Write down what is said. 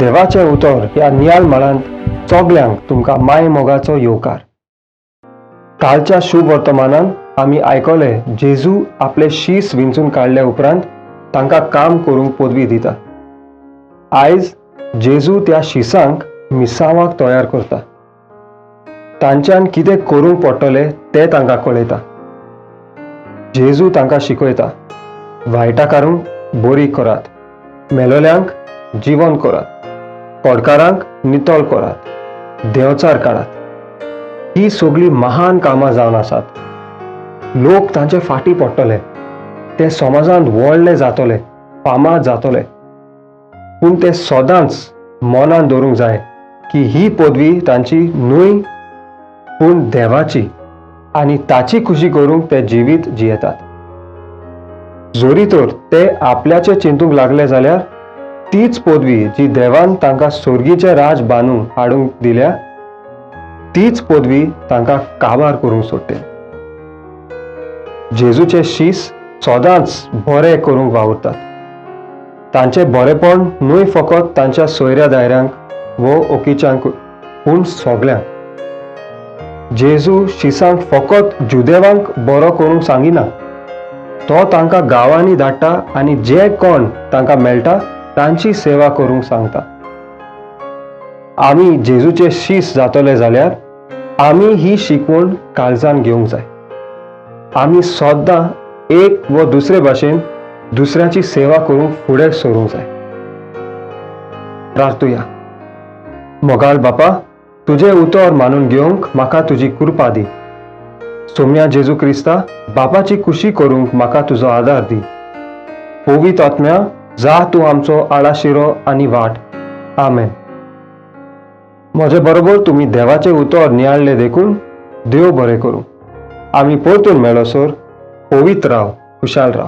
देवाचें उतर ह्या नियाळ मळांत सगल्यांक तुमकां माय मोगाचो येवकार. कालच्या शुभ वर्तमानान आमी आयकले, जेजू आपले शीस विंचून काडल्या उपरांत तांकां काम करूंक पदवी दिता. आयज जेजू त्या शिसांक मिसांवाक तयार करता. तांच्यान कितें करूंक पडटलें तें तांकां कळयता. जेजू तांकां शिकयता, वायटाकारूंक बरी करात, मेलोल्यांक जिवन करात, कोडकारांक नितळ करात, देंवचार काडात. ही सगळीं महान कामां जावन आसात. लोक तांचे फाटी पडटले, ते समाजांत व्हडले जातले, फामाद जातले. पूण ते सदांच मनान दवरूंक जाय की ही पदवी तांची न्हय पूण देवाची आनी ताची खुशी करूंक ते जिवीत जियेतात. जरी तर ते आपल्याचे चिंतूंक लागले जाल्यार तीच पदवी जी देवान तांकां स्वर्गीचें राज बांदूंक हाडूंक दिल्या, तीच पदवी तांकां काबार करूंक सोडटे. जेजूचे शीस सदांच बरें करूंक वावुरतात. तांचें बरेपण न्हय फकत तांच्या सोयऱ्या दायऱ्यांक वो ओकीच्यांक, पूण सगल्यांक. जेजू शिसांक फकत जुदेवांक बरो करूंक सांगिना. तो तांकां गांवांनी धाडटा आनी जे कोण तांकां मेळटा तांची सेवा करूंक सांगता. आमी जेजूचे शीस जातले जाल्यार आमी ही शिकवण काळजान घेवंक जाय. आमी सद्दां एक व दुसरे भाशेन दुसऱ्याची सेवा करूंक फुडें सरूंक जाय. प्रार्थुया. मोगाळ बापा, तुजें उतर मानून घेवंक म्हाका तुजी कृपा दी. सोम्या जेजू क्रिस्ता, बापाची खुशी करूंक म्हाका तुजो आदार दी. पवित्र आत्म्या, जा तूं आमचो आळाशिरो आनी वाट. आमेन. म्हजे बरोबर तुमी देवाचें उतर नियाळ्ळें देखून देव बरें करूं. आमी परतून मेळसर पवित्र राव, खुशाल राव.